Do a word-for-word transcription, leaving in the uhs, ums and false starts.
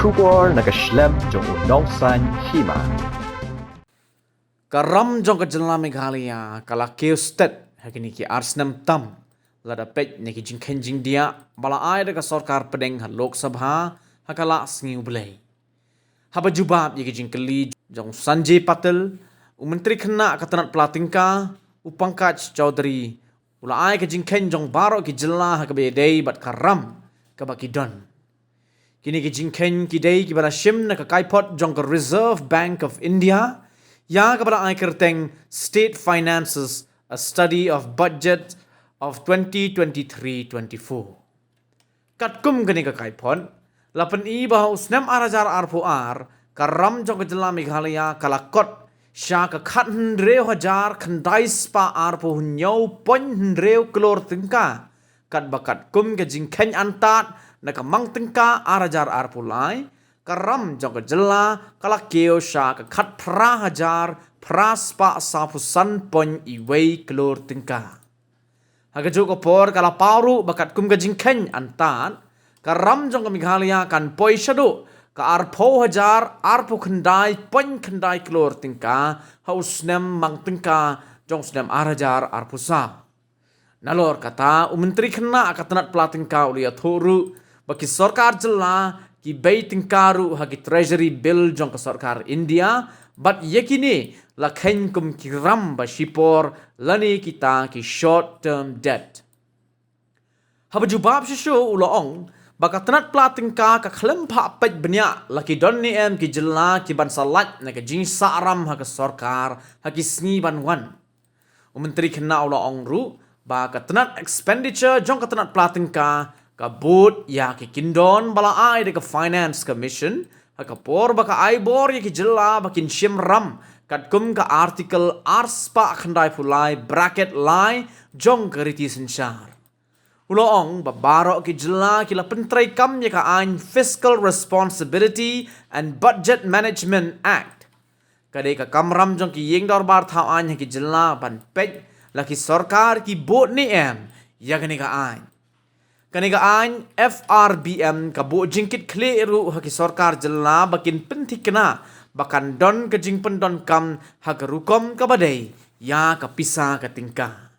Khubor na ka shlem jong u nongsan hima. Ka ram jong ka jylla Meghalaya ka la kiew stet ha kine ki ar snem tam lada peit na ki jingkheiñ jingdiah ba la ai da ka sorkar pdeng ha Lok Sabha ha ka la sngi U Blei. Haba jubab ïa ki jingkylli jong Sanjay Patil, u Myntri Khynnah ka tnat pla tyngka, u Pankaj Chaudhary, u la ai ka jingkheiñ jong baroh ki jylla ha kaba ïadei bad ka ram kaba ki don. Kine ki jingkheiñ ki dei kiba la shim na ka kaiphod jong ka Reserve Bank of India ïa kaba la ai kyrteng State Finances, a Study of Budget of twenty twenty-three twenty-four. Katkum kane ka kaiphod, la pyni ba ha u snem ar hajar arphew ar, ka ram jong ka jylla Meghalaya ka la kot sha ka khathynriew hajar khyndai spah arphew hynñiew point hynriew klur tyngka, katba katkum ka jingkheiñ antad na ka mang tyngka ar hajar arphew lai, ka ram jong ka jylla ka la kiew sha ka khatphra hajar phra spah sawphew san point wei klur tyngka. Ha kajuh ka por ka la paw ruh ba katkum ka jingkheiñ antad, ka ram jong ka Meghalaya kan poi shaduh ka arphew hajar arphew khyndai point khyndai klur tyngka ha u snem mang tyngka jong u snem ar hajar arphew saw. Nalor kata, u Myntri Khynnah ka tnat pla tyngka u la ïathuh ruh ba ki sorkar jylla ki bei tyngka ruh ha ki treasury bill jong ka sorkar India, bad ïa kine la kheiñ kum ki ram ba shipor lane kita ki short term debt. Haba jubab shuh shuh u la ong ba ka tnat pla tyngka ka khlem phah peit bniah la ki don ne em ki jylla ki ban sa lait na ka jingsahram ha ka sorkar ha ki sngi ban wan. U Myntri Khynnah u la ong ruh ba ka tnat expenditure jong ka tnat pla tyngka ka bud ïa ki kyndon ba la ai da ka Finance Commission ha ka por ba ka ai bor ïa ki jylla ba kin shim ram katkum ka Article ar spah khyndai phew lai bracket lai jong ka riti synshar. U la ong ba baroh ki jylla ki la pyntreikam ïa ka aiñ Fiscal Responsibility and Budget Management Act. Ka dei ka kamram jong ki ïing dorbar thaw aiñ ha ki jylla ban peit la ki sorkar ki bud ne em ïa kane ka aiñ. Kane ka aiñ F R B M ka buh jingkitkhlieh ruh ha ki sorkar jylla ba kin pynthikna ba kan don ka jingpyndonkam ha ka rukom kaba dei ïa ka pisa ka tyngka.